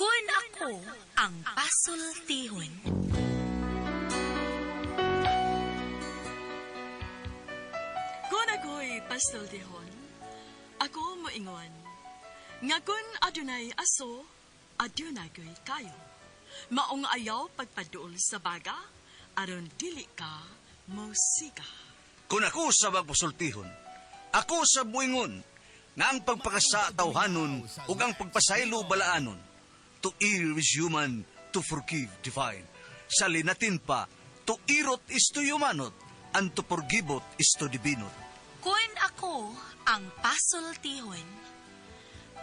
Kun ako ang pasultihon. Kung ako'y pasultihon, ako moingon, nga kun adunay aso, adunay ko'y kayo. Maong ayaw pagpaduol sa baga, aron dili ka mosiga. Kung ako sa magpasultihon, ako sa buingon, nga ang pagpakasa tawhanon ug ang pagpasaylo balaanon. To err is human, to forgive divine. Sa linatin pa, to irot is to humanot, and to forgivot is to divinot. Kun ako ang pasultihon,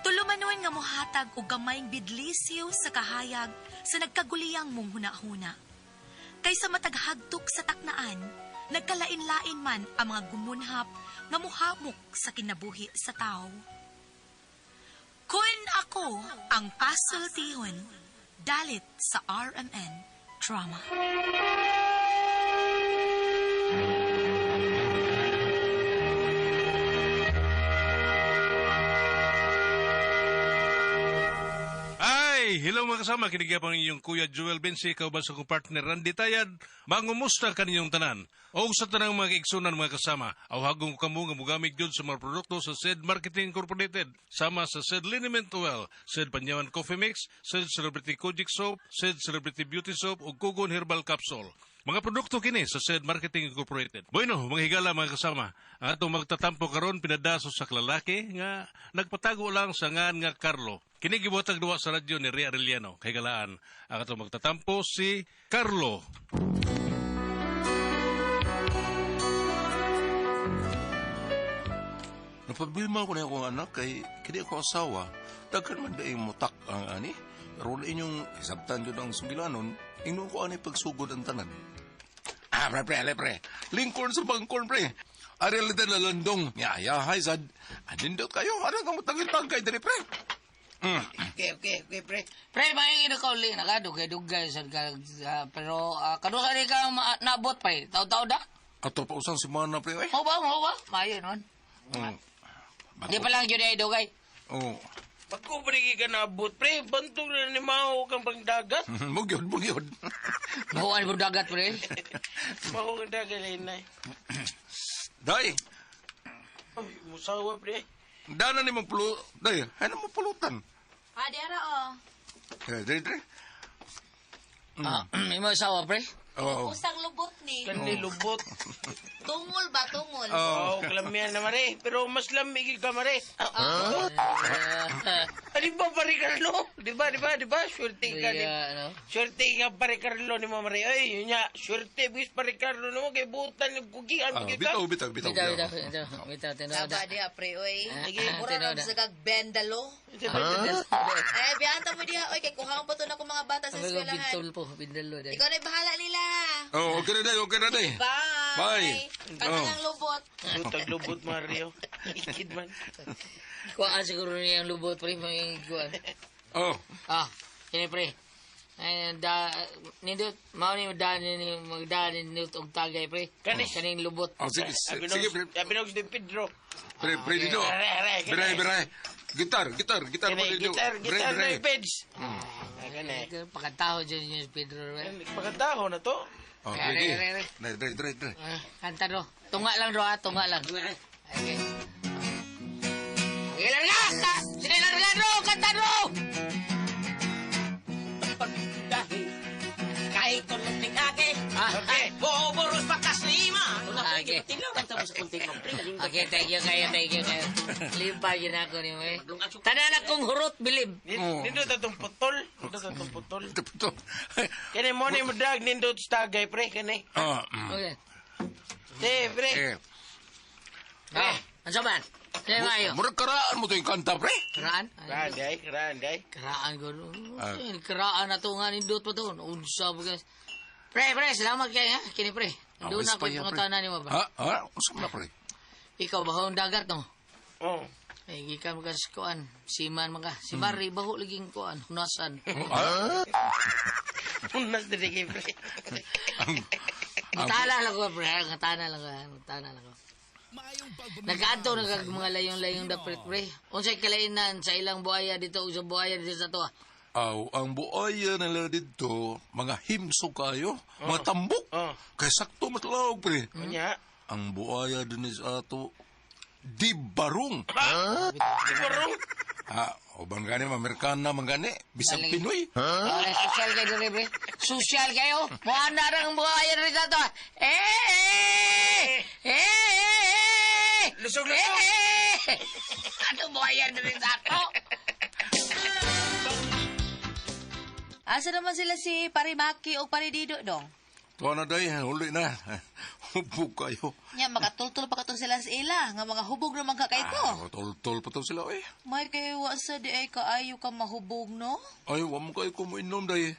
tulumanon nga mohatag og gamayng bidlisiw sa kahayag sa nagkaguliyang mong hunahuna. Kaysa mataghagtok sa taknaan, nagkalain-lain man ang mga gumunhap nga muhamok sa kinabuhi sa tao. Kun ako ang pasultihon, dalit sa RMN Drama. Ay, hello mga kasama, kinigyan inyong Kuya Joel Bensi, kauban sa kong partner Randy Tayad. Mangumusta kaninyong tanan? O sa tanang mga kaigsunan mga kasama, awhagong kamo nga mugamit yun sa mga produkto sa SED Marketing Incorporated, sama sa SED Liniment Oil, SED Panyawan Coffee Mix, SED Celebrity Kojic Soap, SED Celebrity Beauty Soap, ug Kugon Herbal Capsule. Mga produkto kini sa SED Marketing Incorporated. Bueno, mga higala mga kasama, ang atong magtatampo karon pinadaso sa lalaki nga nagpatago lang sa ngan nga Carlo. Kini gibuhatag duwa sa radyo ni Ria Arellano. Kay galaan, ang atong magtatampo si Carlo. Napabilma ko na akong anak kay kini ako asawa. Daghan man daing mutak ang ani. Pero wala inyong isabtan yun ang sugilanon. Ingnon ko ani pagsugod ang tanan. Ah, pre, pre, ale, pre. Lingkon sa bangkon, pre. Ariel na landong. Ya, ya, hay, sad. Anindot kayo. Ano kang mutangil-tangkay diri, pre? Okay, pre. Pre, maingin ka uli. Nakadugay-dugay sad ka. Pero, kaduha ni ka naabot, pre. Taw-taw da? Ato pa usang simana, pre, eh. Mo ba, mo ba? Maayo nun. Di pa lang yun ay dugay. Oh. Pagko pre ka naabot, pre, bantog na ni Mao kang pangdagat. Mugyod, mugyod. Mahuan mo dagat, pre. Mao kang dagat ay nay. Day, Ay, musawa, pre. dana ni mong pulo... Day, ano mo pulutan? Ah, di ara oh. Eh, dre, dre. Ah, imo asawa, pre. Oh. Usang lubot ni. Kandi lubot. Tungol ba tungol? Oh, kalamihan na mare. Pero mas lamigil ka mare. Ah, di ba pare Carlo? Di ba, di ba, di ba? Swerte ka ni. Kaya, ano? Swerte ka pare Carlo ni mo mare. Ay, yun nga. Swerte bis pare Carlo no kay butan ng kugian Ah, ah, ka. bitaw, bitaw, bitaw. Bitaw, bitaw, bitaw. Bitaw, tinuod. Tama diha, pre, oy. Sige, Mura tinuod. na sa kag bendalo. Eh, biyanta mo diha, oy, kay kuhaon pa to na akong mga bata sa Sabi ko, eskwelahan. bintol po, bindalo. Day. Ikaw na bahala nila. Oh, okay na, day, okay na, day. Bye. Bye. Kanta Oh. ng lubot. Butag lubot Mario. Ikid man. Kuhaan siguro niya ang lubot, pre. May kuhaan. Oh. Ah, kini pre. Ay, da nindot mao ni da ni magda nindot og tagay pre. Kani. Kaning lubot. Oh, sige, sige, pre. Abi na si Pedro. Pre, pre, dito. Are, are, kini. Bray, bray. Gitar, gitar, gitar mo Kani, dito. gitar, Bray, gitar bray. na page. Kani. Pakataho dyan yung Pedro. Pre. Pagkataho na to. Oh, Are, ready. are, are. Dre, dre, dre, dre. Ah, kanta do. Tunga lang do ha, tunga lang. Okay. Sige lang ka! Sige lang ka do! Kanta do! Kahit tulog ni kake, Ah, Okay. boboros pa kaslima. Okay. Tilaw lang tamo sa kunting pre. Okay, thank you kayo, thank you kayo. Limpa yun ako ni mo eh. Tanan akong hurot, bilib. Oh. Nindot atong putol. Nindot atong putol. Ito, ito. Kani mo ni mudag nindot sa tagay pre kani. Ah, Okay. Te pre. eh. Ah, ano man? Kaya mayo. Murag karaan mo to yung kanta, pre. Karaan? Karaan day, karaan day. Karaan ko. Ah. Karaan na to nga nindot pa to. Unsa ba guys? Pre, pre, salamat kay ha. Kini pre. Doon Ah, na ko wis pa yan, pre. pangutana nimo ba? Ha? Ha? Unsa man na, pre? Ikaw ba ang dagat no? Oh. Ay, gikan mo ka sa kuan. Siman man ka. Si Barry baho laging kuan. Hunasan. Ah? Unas diri kay pre. Mutala lang ko, pre. Mutala lang ko. Mutala lang ko. Nagaadto na kag mga layong-layong dapit, pre. Unsay kalainan sa ilang buhaya dito ug sa buhaya dito sa tuwa. Aw, ang buaya nila dito, mga himso kayo, mga tambok. Oh. Kay sakto mas lawag, pre. Unya. Ang buaya din is ato, di barong. Di barong. Ha, uban gani, Amerikana man gani, bisag Galing. Pinoy. Ah, social kayo diri, pre. Social kayo. Muha na rin ang buhaya diri sa to. Eh, eh, eh, eh, eh. Lusog, lusog. Eh, eh. Ano buhaya diri sa to? Asa naman sila si Parimaki o Paridido dong? Tuwa na day, huli na. Hubog kayo. Nya makatultol pa kato sila sa ila nga mga hubog naman ka kay ko. Ah, tol-tol pa to sila, eh. May kay wa sa di ay kaayo ka mahubog no? Ay, wa mo kayo kumuinom day.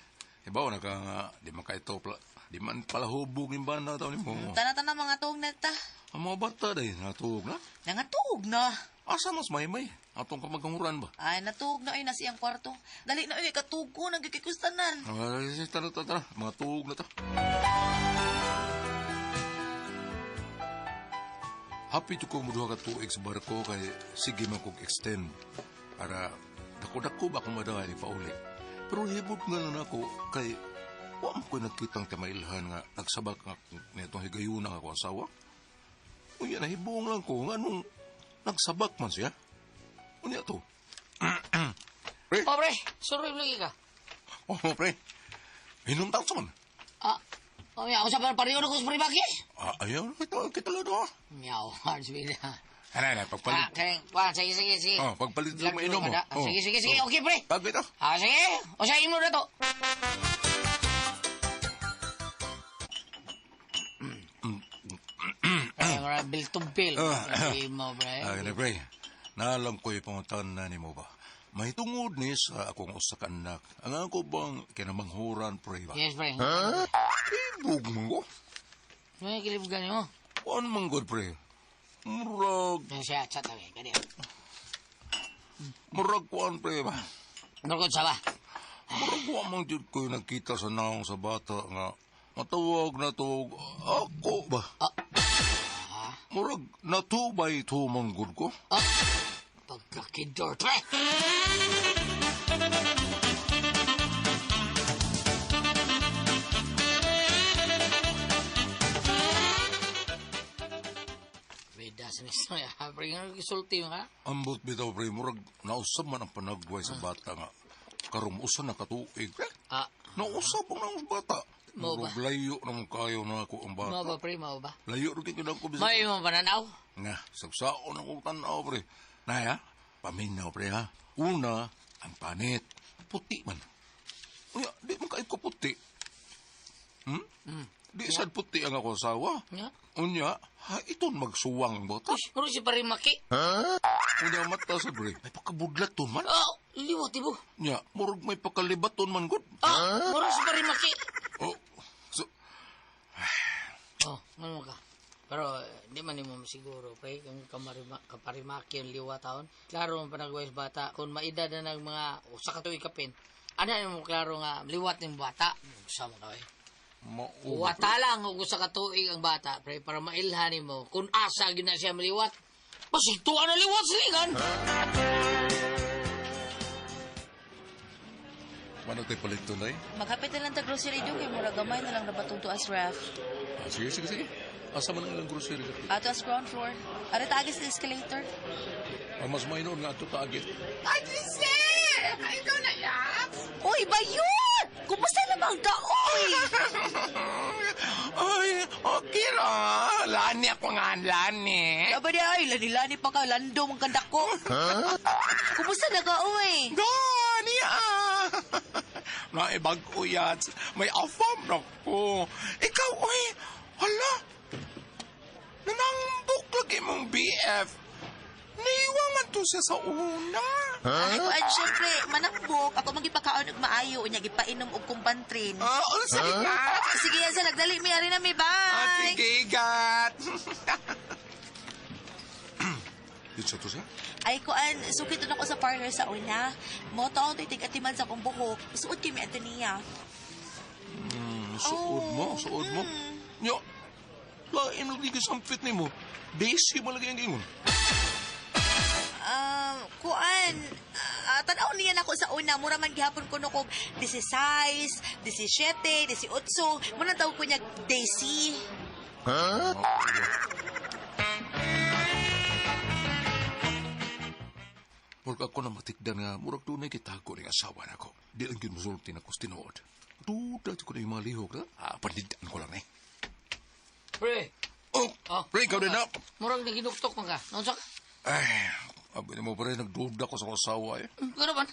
Ibaw na ka nga, di man kayo pala, di man pala hubog yung banda taon nimo. Tana-tana mga tuog na ta. Ang mga bata day, natuog na. Nangatuog na. Asa mas may-may? Atong kamagkanguran ba? Ay, natuog na ay nasa iyang kwarto. Dali na ay katuog ko nagkikikustanan. Ay, tara, tara, tara. Mga tuog na ta. Happy to ko muduha ka tuig sa barko kay sige man kog extend para dako-dako ba akong madahay ni pauli. Pero hibot nga lang ako kay wa man ko'y nagkitang tamailhan nga nagsabak nga nitong higayuna nga ako asawa. Unya nahibong lang ko nga nung nagsabak man siya. Unya to. Pre, Oh, pre. Sorry lagi ka. oh, pre. Hinumtang sa man. Ah, oh, ya, ako sa pareho na ko sa Parimaki. Ah, ayaw na kita, kita lang ah. Miyaw, sabi na. Ano na, Ah, pagpalit. kaya, ah, sige, sige, sige. Oh, pagpalit Vlog sa mainom mo mo. ka na. Ah, sige, sige, sige. Okay, pre. Pagpalit ah. Ah, sige. O siya, imo na to. Ay, mura, bil to bil. Sabi mo, pre. Ah, gani, pre. Naalam ko ipangutan na ni mo ba. May tungod ni sa akong usa ka anak. Ang ako bang kinamanghuran, pre ba? Yes, pre. Ibog man ko. May kilib gani mo. Kuan man god, pre. Murag, Yan siya, chat kami. Gani. murag kuan, pre ba? Nurkod sa ba? Murag wa man jud ko nagkita sa naong sa bata nga matawag na to ako ba? Ah. Murag na 2 by 2 man gud ko. Ah. Pagkakidor, pre. Bida sa mismo ya. Pre, nga gisulti mo ka? Ambot bitaw pre, murag nausab man ang panagway sa bata nga. Karong usa na katuig. Pre, Ah, nausab ang naong bata. Mao ba? Murag layo na mo kayo na ako ang mao bata. ba, pre? Mao ba? Layo rin kayo na ako bisag. May mo pananaw? Nga, sagsaon akong tanaw pre. Naya, paminaw pre ha. Una, ang panit. Puti man. Unya, di man kayo ko puti. Hmm? Di sad puti ang ako asawa. Nga? Unya, ha, iton magsuwang ang bata. Uy, muro si Parimaki. Unya, mata sa pre. May pagkabudlat to man. Oh, liwat ibo. Nya, murag may pakalibaton man gud. Ah, muro si Parimaki. Oh, so, Oh, ano ka? Pero di man nimo siguro pre kung kaparimaki ang liwa taon. Klaro ang panagway sa bata kung maedad na ng mga usa ka tuig kapin. Ana nimo klaro nga liwat ning bata. Sama ka eh. mao. Wata lang og usa ka tuig ang bata pre para mailhan nimo kung asa gyud na siya maliwat. Basig tuwa na liwat silingan. Mano tayo palit to, Nay? Maghapit na lang ta grocery do kay mura gamay na lang nabatong to as ref. Ah, sige, sige, sige. Asa man ang ilang grocery dati? Ato as ground floor. Are taagis sa escalator. Ang mas mainon nga ato taagit. Ay, Giselle! Ay, ikaw na yan! Uy, bayot! Kumusta naman ka, uy? Ay, okay ra. Lani ako nga, lani. Aba di ay, lani-lani pa ka, lando mong kandak ko. Kumusta na ka, uy? Gani ah! Naibag uyat. May afam na ko. Ikaw, uy! Hala! Nanambok lagi mong BF. Niiwa man to siya sa una. Ay, kuan, syempre, manambok. Ako magipakaon og maayo, unya gipainom og kumpantrin. Ah, unsa ka? Sige, yan sa nagdali, may ari na mi, Ah, bye! sige, igat. Dito to siya? Ay, kuan, sukit na ako sa parlor sa una. Mo taon to itig-atiman sa akong buhok. Suot kay mi Antonia. Suod mo, suod mo. Nyo, lain lagi ka sampit ni mo. Basic mo lagi ang ingon. Kuan, Tanaw niya nako sa una, mura man gihapon kuno kog 16, 17, 18. Muna tawag ko niya Daisy. Murag ako na matikdan nga, murag dunay gitago ning asawa nako. Di lang gyud mosulti nako sa tinuod. Duda jud ko na yung mga lihok na. Ah, pandidaan ko lang eh. Pre. Oh, pre, ikaw din na. Murag naginuktok man ka. Naunsa ka? Ay, abi mo pre, nagduda ko sa akong asawa eh. Gano man?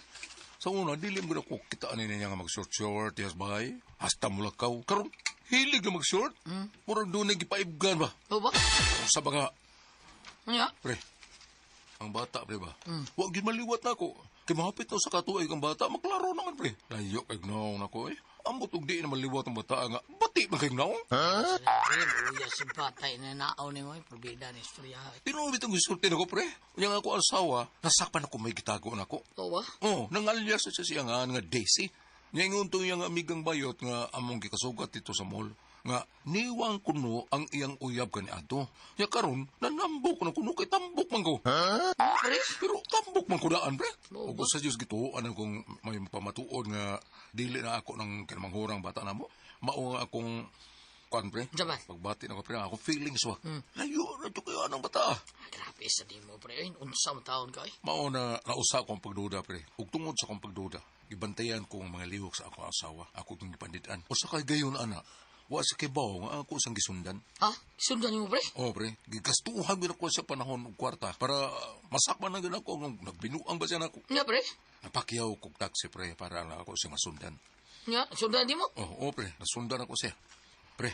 Sa una, dili mo na ko kitaan niya nga mag-short-short, yes bahay. Hasta mulakaw. Karon, hilig na mag-short. Murag dunay gipaibgan ba? O ba? Sa mga, Ano pre, ang bata, pre ba? Wa gyud maliwat na ako. Kay mahapit na sa katuig ang bata, maklaro naman, pre. Layo kay gnaong nako eh. Ambot og di na maliwat ang bata nga. Bati man kay gnaong. Pre, buya si batay na naaw ni mo. eh. Probida ni istorya. Tinuod itong gisulti nako, pre. Unya nga ako asawa, nasakpan ako may gitago nako. O ba? Oh, nangalyas siya siya nga nga Daisy. Nya ingon to iyang amigang bayot nga among gikasugat dito sa mall. Nga niwang kuno ang iyang uyab kani ato. Nya karon nanambok na kuno kay tambok man ko. Pre? Pero tambok man ko daan, pre. Ug sa Dios gituoan akong may pamatuod nga dili na ako ng kinamanghurang bata namo. Mao nga akong kuan, pre. Unsa man? Pagbati na ko, pre, ako feelings wa. Layo na to kayo anang bata. Grabe sa di mo, pre. Ay, unsa mo taon ka, eh. Mao na nausa akong pagduda, pre. Ug tungod sa akong pagduda, gibantayan ko ang mga lihok sa akong asawa. Ako kong gipandid-an. Usa kay gayon ana, wa sa kibaw nga ako sang gisundan. Ha? Sundan mo, pre? Oh, pre, gigastuhan gyud ako sa panahon og kwarta para masakpan na gyud ako ang nagbinuang ba siya nako. Nga, pre? Napakyaw kog taxi, pre, para na ako siya masundan. Nga, sundan di mo? Oh, oh pre, nasundan ako siya. Pre,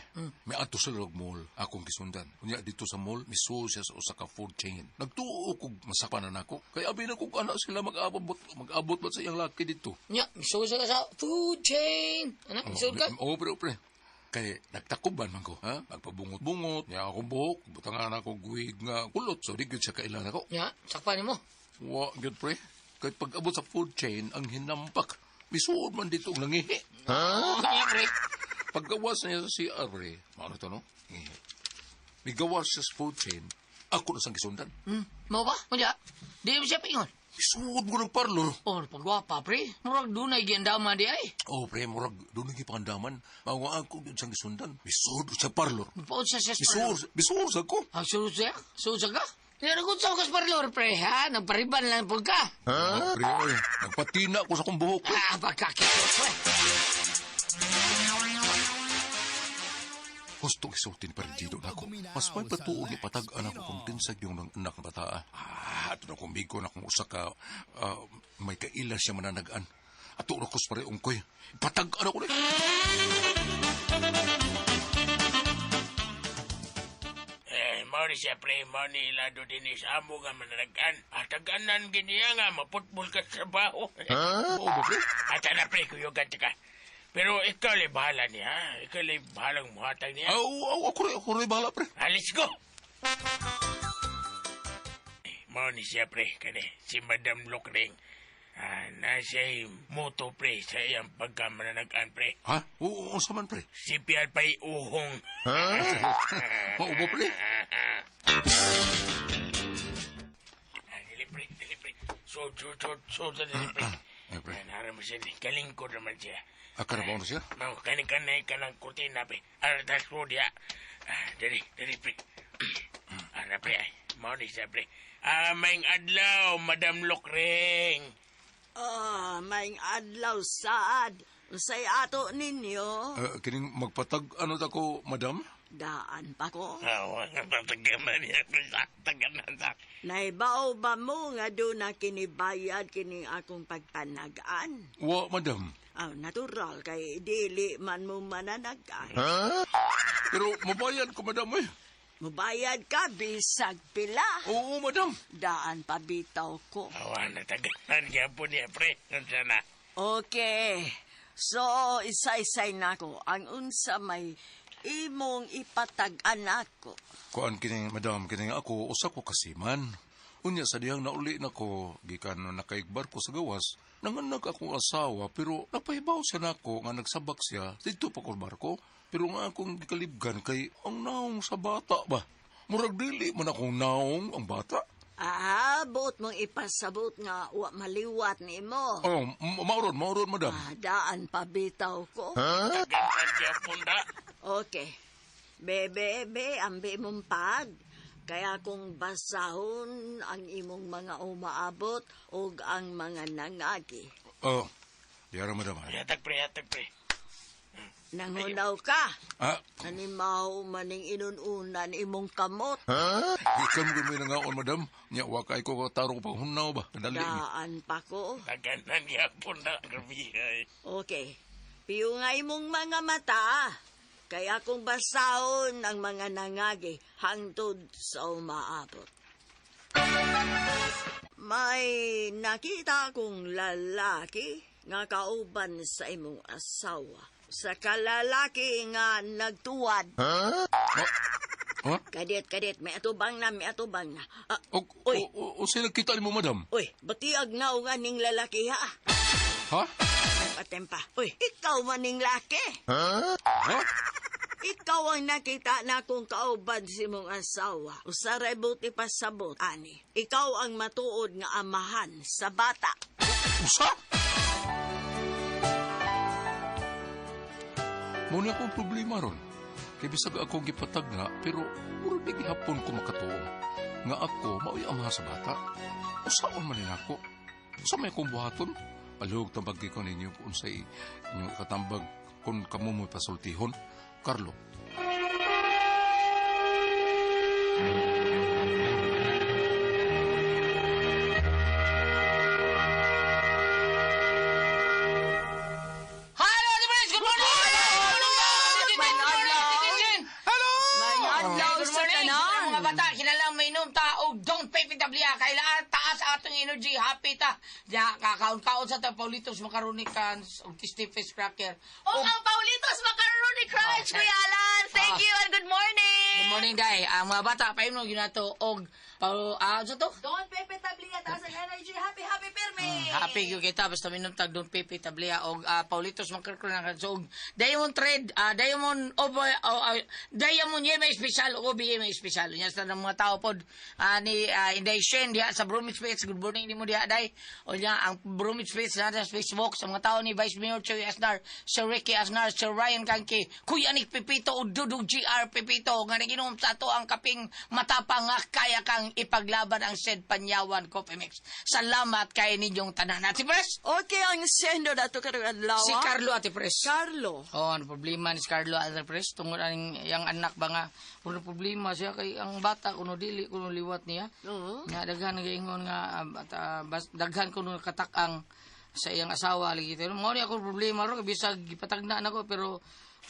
may adto sa log mall akong gisundan. Unya dito sa mall, misuo siya sa usa ka food chain. Nagtuo kog masakpan na nako. Kay abi na kog anak sila mag-abot mag-abot ba sa iyang laki dito. Nga, misuod ka sa food chain. Ano? Misuod ka? Oo, pre, oh, pre. Kay nagtakuban man ko, ha? Magpabungot-bungot, niya akong buhok, butangan ako guwig nga kulot. So di gyud siya kailan ako. Nga, sakpan mo. Wa gyud pre. Kay pag-abot sa food chain ang hinampak. Misuod man dito ang nangihi. Ha? Nga, pre. Paggawas niya sa CR, pre, maano to, no? Ngihi. Migawas siya sa food chain, ako na sang gisundan. Mo ba? Unya, di mo siya pingon. Misuod ko ng parlor. Oh, pagwapa, pre. Murag dunay giandaman di ay. Oh, pre, murag doon ang ipangandaman. Mao nga ako yun sang gisundan. Misuod sa parlor. Paun sa siya sa parlor. Misuod, misuod sa ko. Ah, suod siya? Suod siya ka? Pero kung sa ka parlor, pre, ha? Nagpariban lang po ka. Ha? Pre, oy, nagpatina ko sa akong buhok. Ah, pagkakita, pre. Gusto isutin pa rin dito na ako. Mas may patuog ipatag-an ako kung tinsag yung ng anak ng bata. Ah, ato na kong bigo na kung usa ka may kaila siya mananagan. Ato na ko sa pareong koy. Ipatag-an ako na. Eh, mao ni siya pre, mao ni ilado din sa amo nga mananagan. Ataganan giniya nga, maputbol ka sa trabaho. Oo ba, pre? Ata na pre, kuyugan ka. Pero ikaw lay bahala niya, ha? Ikaw lay bahalang muhatag niya. Aw, aw, ako rin bahala, pre. Ah, let's go! Mao ni siya pre, kani, si Madam Lokring. Ah, na siya'y moto pre sa iyang pagkamananagan pre. Ha? Oo, oo, sa man, pre. Si Pierre pa'y uhong. Ha? Oo ba, pre? Ah, dili pre, dili pre. So, so, so, so, so, dili pre. Ay, pre. Nara mo siya, kalingkod naman siya. Ah, karabaw na siya? Mau kani-kanay ka ng kurtina, pre. Ara, tas ko diya. Ah, dali, dali, pre. Ara, pre, ay. Mao ni siya, pre. Ah, maing adlaw, Madam Lokring. Ah, maing adlaw saad. Unsay ato ninyo? Kining magpatag, ano ta ko, madam? Daan pa ko. Ah, wala tagaman niya, pre. Tagaman sa. Naibaw ba mo nga doon na kinibayad kining akong pagpanagaan? Wa, madam. Ah, natural kay dili man mo mananagan. Ha? Pero mabayad ko, madam, eh. Mubayad ka bisag pila. Oo, madam. Daan pa bitaw ko. Awa na tagaman niya po niya, pre. Unsa na? Okay. So, isa-isay na ko ang unsa may imong ipatag-an ako. Kuan kining madam kining ako usa ko kasiman. Unya sa dihang nauli na ko gikan nakaigbar ko sa gawas, nanganak akong asawa pero napahibaw siya nako nga nagsabak siya didto pa ko barko. Pero nga akong gikalibgan kay ang naong sa bata ba. Murag dili man akong naong ang bata. Ah, buot mong ipasabot nga wa maliwat nimo. Oh, mauron, mauron, madam. Ah, daan pa bitaw ko. Taganan gyapon da. Okay. Bebe, be, ambi mong pag. Kaya kung basahon ang imong mga umaabot ug ang mga nangagi. Oh, diara, madam. ah. Hatag pre, hatag pre. Nanghunaw ka. Ah, Animaw maning inununan imong kamot. ha? Ikaw mo may nangaon, madam. Nya, wakay ko kataro ko pang hunaw ba? Kadali ni. Daan pa ko. Taganan gyapon da. Grabe ay. Okay. Piyo nga imong mga mata. Kaya kung basahon ang mga nangagi hangtod sa umaabot. May nakita akong lalaki nga kauban sa imong asawa. Sa kalalaki nga nagtuwad. Ha? Ha? Kadit, kadit, may atubang na, may atubang na. Ah, O, uy, o, o, sila kita ni mo, madam? uy, batiag na nga ning lalaki ha. Ha? Patempa. Uy, ikaw maning laki. Ha? Ha? Ikaw ang nakita na kung kauban si mong asawa. Usaray buti pasabot, ani. Ikaw ang matuod nga amahan sa bata. Usa? Muna akong problema ron. Kay bisag ako gipatag na, pero mura di gihapon ko makatuo. Nga ako, mao'y amahan sa bata. Usaon man din ako. Usa may akong buhaton. Palihog tambag ko ninyo kung unsay inyong katambag kung kamo mo'y pasultihon. Carlo. Hello, Ate Pres! Good morning! Hello! May adlaw Good sa morning! tanan. Mga bata, kinalang mainom ta og don't pay pitabliya. Kailangan taas atong energy, happy ta. Diya, kakaon-kaon sa ta, Paulitos Macaroni Cans, og Tasty Fish Cracker. O ang Paulitos Macaroni Crunch, Okay. Kuya Alan! Thank Ah. you and good morning! Good morning, Day. Ang mga bata, painom ginato og sa to? Don Pepe Tablia, taas ang energy. Happy, happy, pirmi! Happy gyud kita basta minom tag Don Pepe Tablia og Paulitos Macaroni Cans og Diamond Trade, Diamond Oboy, Diamond Yeme Special og Obi Yeme Special. Nya sa ng mga tao pod ni Inday Shen diha sa Bromwich Space. Good morning nimo diha day. O nya ang Bromwich Space na sa Facebook sa mga tao ni Vice Mayor Choy Asnar, Sir Ricky Asnar, Sir Ryan Kanki, Kuya Nick Pepito o Dudong GR Pepito nga naginom sa ato ang kaping matapang nga kaya kang ipaglaban ang said Panyawan Coffee Mix. Salamat kay ninyong tanan. Ate Pres? Okay, ang sendo dato karong adlaw. Si Carlo, Ate Pres. Carlo. Oh, ano problema ni si Carlo Ate Pres? Tungod ang iyang anak ba nga ano problema siya kay ang bata kuno dili kuno liwat niya. Oo. Nga daghan nagaingon nga daghan kuno katak-ang sa iyang asawa lagi pero mao ni ako problema ro kay bisag gipatagna nako pero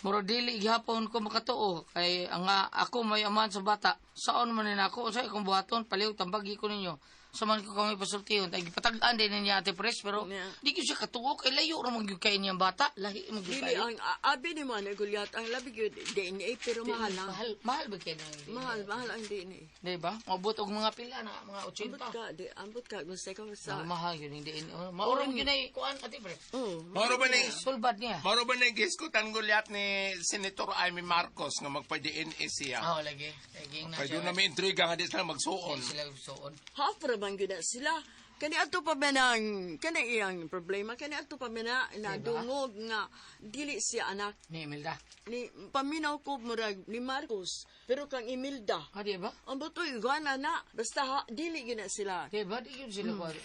mura dili gihapon ko makatuo kay ang ako may amahan sa bata saon man ni nako unsay akong buhaton palihog tambagi ko ninyo sa man ko kami pasultihon tay gipatag-an din niya Ate Pres pero Yeah. di gyud siya katuo kay layo ra man gyud kay niyang bata lahi man gyud Dili kayo. ang abi ni mo na gulyat ang labi gyud DNA pero mahal lang. Mahal, mahal ba kayo ng DNA? Mahal, mahal ang DNA. Di ba? Mabot og mga pila na, mga 80. Ambot ka, di ambot ka gusto ka sa. Ang mahal yun, hindi. Maurong yun ay kuan, Ate Pres. Oh. Maro ba ni Sulbad niya. Maro ba ni giskutan gulyat ni Senator Amy Marcos nga magpa-DNA siya? Ah, lagi. Lagi na Kay doon na may intriga nga di sila magsuon. Sila suon. Half ra man gyud na sila. Kani ato pa man ang kani iyang problema kani ato pa man na nadungog nga dili siya anak Ni Imelda. ni paminaw ko murag ni Marcos pero kang Imelda. Ah, di ba? Ang butoy gwana na basta ha, dili gyud na sila. Di ba? Di yun sila kuan.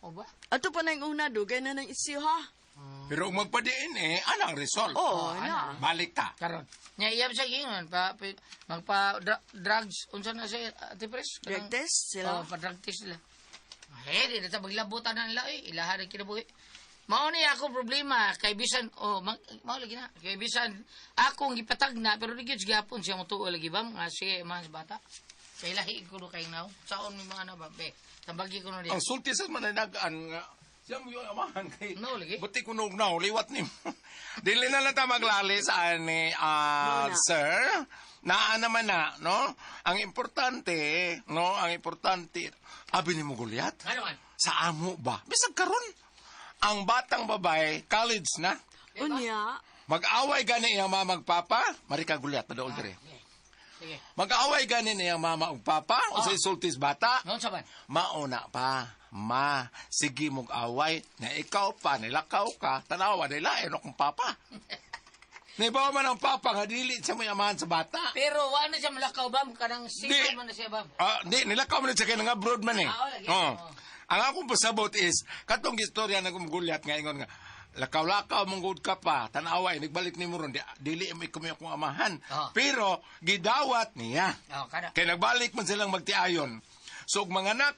O ba? Ato pa nang una dugay na nang isyu ha. Pero kung magpa-DNA, anang result? Oh, na. Balik ta. Karon. Nya iyam sa gingon pa, magpa drugs unsa na siya Ate Pres? Drug test sila. Oh, pa drug test sila. Eh, di na ta maglabutan na nila eh. Ilahan ang kinabuhi. Mao ni ako problema kay bisan oh mao lagi na kay bisan akong gipatagna pero di gyud gihapon siya motuo lagi ba nga sige man sa bata. Kay lahi ko no kay naw. Saon mi mga ana ba be. Tambagi ko no diya. Ang sulti sa mananagaan nga, siya mo yung amahan kay... No, lagi. Buti ko nung na, liwat ni Dili na lang ta maglali sa ani, No, na. sir. Naa naman na, no? Ang importante, no? Ang importante, abi ni mo gulyat? Ano man? Sa amo ba? Bisag karon. Ang batang babae, college na. Unya. Mag-away gani iyang mama magpapa, marika gulyat na dool dire. Sige. Mag-away gani niyang mama ug papa o sa isultis bata. Noon sa man. Mauna pa, ma, sige mong away, na ikaw pa, nilakaw ka, tanawa nila, ano kong papa. Nibawa man ang papa nga dili siya may amahan sa bata. Pero wala na siya malakaw bam kanang Di. single man na siya bam. Ah, di, nilakaw man na siya kay nga abroad man eh. Ah, oh, lagi. Oo. Oo. Ang akong pasabot is, katong istorya na gumugulyat nga ingon nga, lakaw-lakaw mong good ka pa, tanawa, eh, nagbalik ni mo ron, di, dili mo ikaw akong amahan. Oo. Pero, gidawat niya. Oh, kana. Kay nagbalik man silang magtiayon. So, og manganak,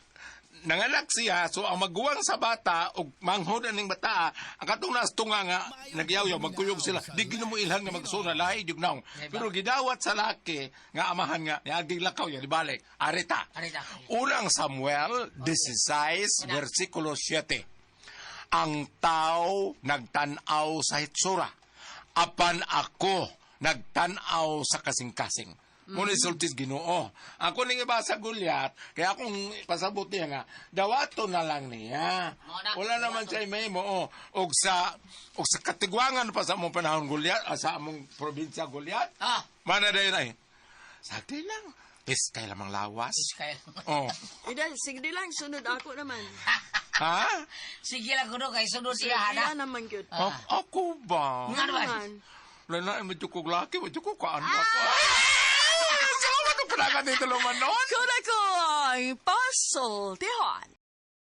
nanganak siya, so ang maguwang sa bata, og manghod aning bata, ang katong naas tunga nga, nagyaw-yaw, magkuyog sila, di gino mo ilhan nga magsuna, lahi, jug naong. Pero gidawat sa laki, nga amahan nga, niaging lakaw yan, ibalik, arita. Arita. Unang Samuel 16, versikulo 7. Ang tao nagtanaw sa hitsura, apan ako nagtanaw sa kasing-kasing. Muna isultis Ginoo. Ako ning ibasa Gulyat, kaya akong pasabot niya nga, dawato na lang niya. Mao na. Wala naman siya may mo. Oh. Og sa katigwangan pa sa among panahon Gulyat, ah, sa among probinsya Gulyat, Ah, mana dayon ay. Sagdi lang. Piskay lamang lawas. kaya. Oh. Idal, sige lang, sunod ako naman. Ha? Sige lang kuno kay sunod Sige siya hana. naman gyud. Ah. Ako ba? Nga naman. Naman. Wala na, medyo kong laki, medyo kong kaano ako. Ah! Salamat ang panagat dito lumanon. Kuna ko ang pasultihon.